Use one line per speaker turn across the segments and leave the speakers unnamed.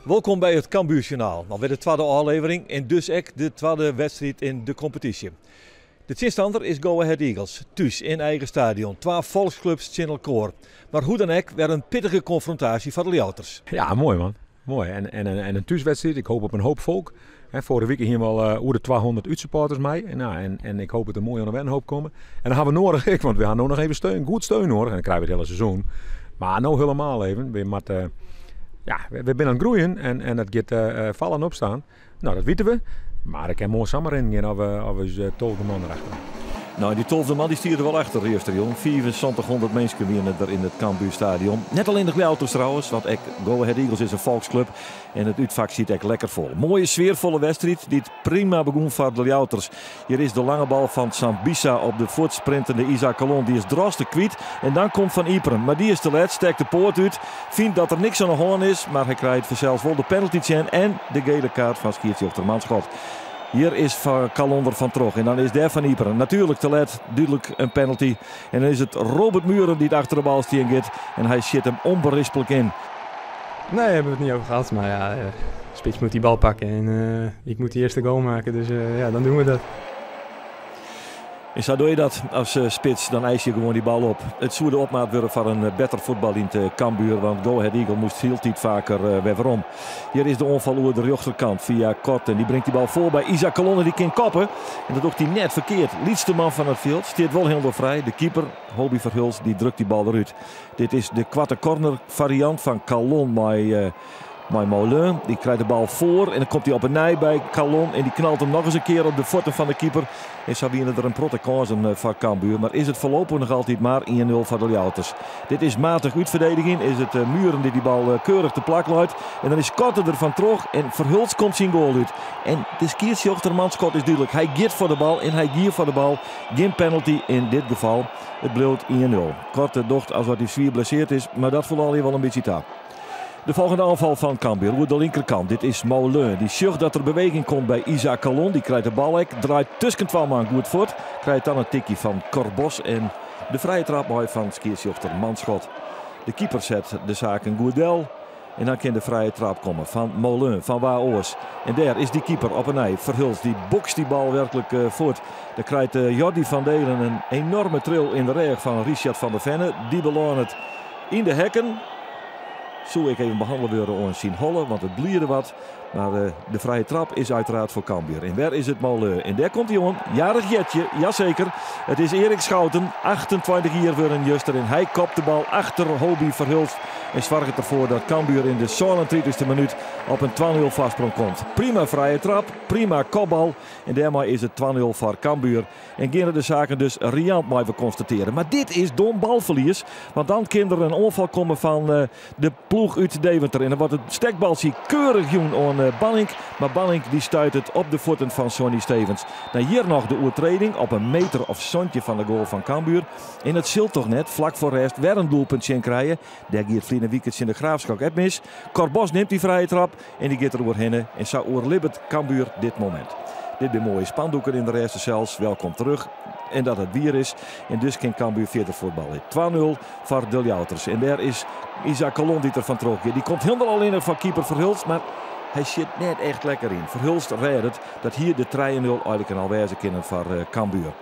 Wolkom by it Cambuurjournaal. Alwer de twadde ôflevering en dus ek de twadde wedstriid yn de kompetysje. De tsjinstanner is Go Ahead Eagles, thús yn eigen stadion. Twa folksklups tsjin elkoar. Mar hoe dan ek, wer in pittige konfrontaasje foar de Ljouwerters.
Ja, moai man. Moai. En in thúswedstriid. Ik hoop op in hoop folk. Hè, foarige wike hiene we al oer de 200 útsupporters mei. En, nou, en ik hoop dat der moai oan de wen hoop komme. En dan ha we noadich ek, want we ha no noch even steun, goed steun noadich. En dan krije we it hiele seizoen. Mar no hielendal even. We moatte, ja, we binne oan it groeien en dat giet fallen en opstaan. No, dat witte we. Mar ik kin moarn samar rinnen gean of ús 12e man erachter.
No, dy 12e man dy stiet der wol achter justerjûn. 7500 minsken wiene der yn it Cambuurstadion. Net allinnich Ljouwerters trouwens, want ek Go Ahead Eagles is in folksklup en it útfak siet ek lekker fol. Moaie sfearfolle wedstriid dy't prima begûn foar de Ljouwerters. Hjir is de lange bal fan Sambissa op de fuortsprintende Isaac Kallon. Dy is Droste kwyt en dan komt Van Iperen. Mar dy is te let, stekt de poat út, fynt dat der niks oan de hân is, mar hy krijt fansels wol de penalty tsjin en de gele kaart fan skiedsrjochter Manschot. Hjir is Kallon der fan troch en dan is dêr Van Iperen natuerlik te let, dúdlik in penalty. En dan is it Robert Mühren dy't achter de bal stean giet en hy sjit him ûnberisplik yn.
Nee, daar hebben we het niet over gehad. Maar ja, spits moet die bal pakken en ik moet die eerste goal maken. Dus ja, dan doen we dat.
En sa dogge je dat as spits, dan easkje je gewoan dy bal op. It soe de opmaat wurde foar in better fuotbal yn it Cambuur, want Go Ahead Eagle moast hieltyd faker wer werom. Hjir is de oanfal oer de rjochterkant fia Kort en dy bringt dy bal foar by Isaac Kallon, dy kin koppe. En dat docht hy net ferkeard. Lytste man fan it fjild stiet wol hielendal frij. De keeper, Hobie Verhulst, dy drukt dy bal derút. Dit is de koarte corner fariant fan Kallon mei Moulin. Dy krijt de bal foar en dan komt hy op 'e nij by Kallon en dy knalt him noch ris in kear op de fuotten fan de keeper. En sa wiene der in protte kânsen foar Cambuur, mar is it foarlopich noch altyd mar 1-0 foar de Ljouwerters. Dit is matich útferdediging, is it Mühren dy't dy bal keurich te plak leit. En dan is Korte der fan troch en Verhulst komt syn goal út. En de skiedsrjochter Manschot is dúdlik, hy giet foar de bal en hy gie foar de bal. Gjin penalty yn dit gefal. It bliuwt 1-0. Korte docht asof hy swier blesseard is, mar dat foel allegear wol in bytsje ta. De folgjende oanfal fan Cambuur oer de linkerkant. Dit is Moulin. Dy sjocht dat der beweging komt by Isaac Kallon. Dy krijt de bal ek. Draait tusken twa man goed fuort. Krijt dan in tikje fan Corbos en de frije trap mei fan skiedsrjochter Manschot. De keeper set de saken goed del. En dan kin de frije trap komme fan Moulin, fan wa oars. En dêr is dy keeper op 'e nij. Verhulst, dy bokst dy bal werklik fuort. Dêr krijt Jordy van Deelen in enorme tril yn de rêch fan Richard van der Venne. Dy belânet yn de hekken. Soe ek even behannele wurde oan syn holle, want it bliede wat. Mar de frije trap is uiteraard foar Cambuur. En wer is it Moulin. En dêr komt hy oan. Jarich Jetje, jaseker. It is Erik Schouten, 28 jier wurden juster. En hy kopt de bal achter Hobie Verhulst. En soarget derfoar dat Cambuur yn de 37e minút op in 2-0 foarsprong komt. Prima frije trap, prima kopbal. En dêrmei is it 2-0 foar Cambuur. En geane de saken dus riant mei we konstatearje. Mar dit is dom balferlies. Want dan kin der in oanfal komme fan de ploech út Deventer. En dan wurdt it stekbaltsje keurich jûn oan Banning. Mar Banning dy stuit it op de fuotten fan Sonny Stevens. Dan hjir noch de oertreding op in meter of 70 fan de goal fan Cambuur. En it sil toch net flak foar rêst wer in doelpunt tsjin krije. Dêr gie it ferline wike tsjin de Graafschap ek mis. Corbos nimt dy frije trap en dy giet der oerhinne. En sa oerlibbet Cambuur dit momint. Dit binne moaie spandoeken yn de rêst sels. Welkom terug. En dat it wier is. En dus kin Cambuur fierder fuotbalje. 2-0 foar de Ljouwerters. En dêr is Isaac Kallon dy't der fan troch giet. Dy komt hielendal allinnich foar keeper Verhulst, mar hy sjit net echt lekker yn. Verhulst rêdt it. Dat hie de 3-0 eigenlik al wêze kinnen foar Cambuur.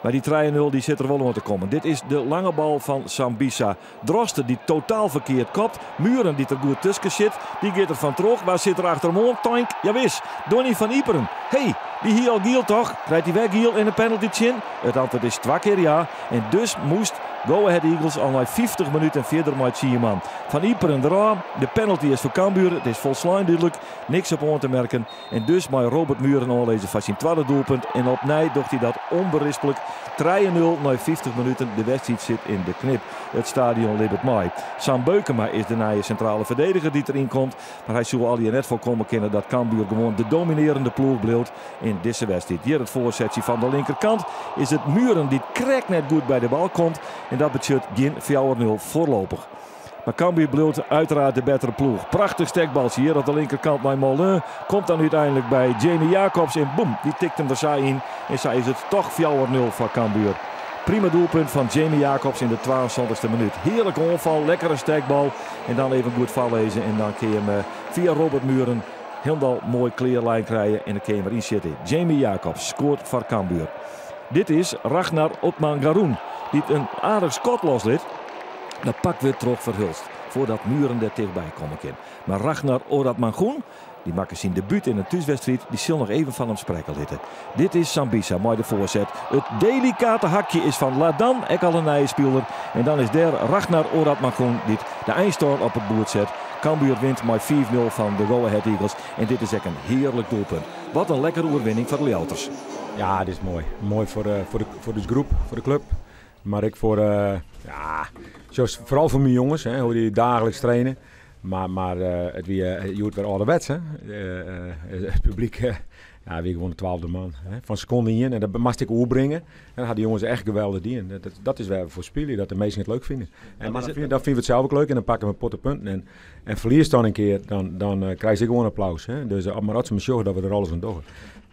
Mar dy 3-0 dy sit der wol oan te kommen. Dit is de lange bal fan Sambissa. Droste dy't totaal ferkeard kopt. Mühren dy't der goed tusken sit. Dy giet der fan troch. Wa sit der achter him oan? Toink, jawis. Donny van Iperen. Hey, dy hie al giel toch? Krijt hy wer giel en in penalty tsjin? It antwurd is twa kear ja. En dus moast Go Ahead Eagles al nei 50 minuten fierder mei tsien man. Van Iperen derôf. De penalty is foar Cambuur. It is folslein dúdlik. Niks op oan te merken. En dus mei Robert Mühren oanlizze foar syn twadde doelpunt. En opnij docht hy dat ûnberisplik. 3-0 nei 50 minuten. De wedstriid sit yn de knip. It stadion libbet mei. Sam Beukema is de nije sintrale ferdediger dy't deryn komt. Mar hy soe allegear net foarkomme kinne dat Cambuur gewoan de dominearjende ploech bliuwt yn dizze wedstriid. Hjir it foarsetsje fan de linkerkant is it Mühren dy't krekt net goed by de bal komt. En dat betsjut gjin 4-0 foarlopich. Mar Cambuur bliuwt uiteraard de bettere ploech. Prachtich stekbaltsje hjir op de linkerkant mei Moulin. Komt dan úteinlik by Jamie Jacobs en boem, dy tikt him der sa yn. En sa is it toch 4-0 foar Cambuur. Prima doelpunt fan Jamie Jacobs yn de 72ste minút. Hearlike oanfal, lekkere stekbal en dan even goed foarlizze en dan kin je him fia Robert Muren hielendal moai klear lein krije en dan kin je him deryn sjitte. Jamie Jacobs skoart foar Cambuur. Dit is Ragnar Othman-Garoen dy't in aardich skot loslit. Dat pakt wurdt troch Verhulst foardat Muren der tichtby komme kin. Mar Ragnar Oratmangoen, dy makke syn debút yn in thúswedstriid, dy sil noch even fan him sprekke litte. Dit is Sambissa mei de foarset. It delikate hakje is fan Ladan, ek al in nije spiler. En dan is dêr Ragnar Oratmangoen dy't de einstân op it boerd set. Cambuur wint mei 5-0 fan de Go Ahead Eagles en dit is ek in hearlik doelpunt. Wat in lekkere oerwinning foar de Ljouwerters.
Ja, dit is moai. Moai foar de, foar de, foar de groep, foar de klup. Mar ek foar, ja, foaral foar myn jonges, hè, hoe't dy daagliks traine. Mar, mar it wie hjoed wer âlderwets, hè. It publyk, ja, wie gewoan de twaalfde man. Hè. Fan sekonde ien. En dat moast ik oerbringe. En dat ha de jonges echt geweldich dien. Dat, dat is wêr't we foar spylje, dat de minsken it leuk fine. En dan fine we it sels ek leuk en dan pakke we in protte punten. En, en ferliest dan in kear, dan, dan krije se ek gewoan applaus. Hè. Dus, mar as se mar sjogge dat we der alles oan dogge.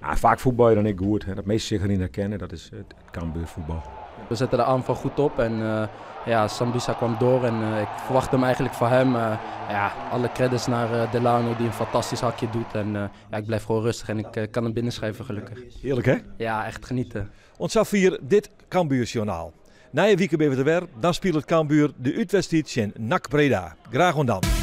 Ja, faak fuotbalje dan ek goed. Hè. Dat minsken sich deryn herkenne, dat is it Cambuurvoetbal.
We zetten de aanval goed op en ja, Sambissa kwam door en ik verwachtte hem eigenlijk van hem. Ja, alle credits naar Delano die een fantastisch hakje doet. En ja, ik blijf gewoon rustig en ik kan hem binnenschrijven gelukkig.
Hearlik hè?
Ja, echt genieten.
Oant safier dit Cambuurjournaal. Nije wike binne we der wer, dan spilet Cambuur de útwedstriid tsjin NAC Breda. Graach oant dan.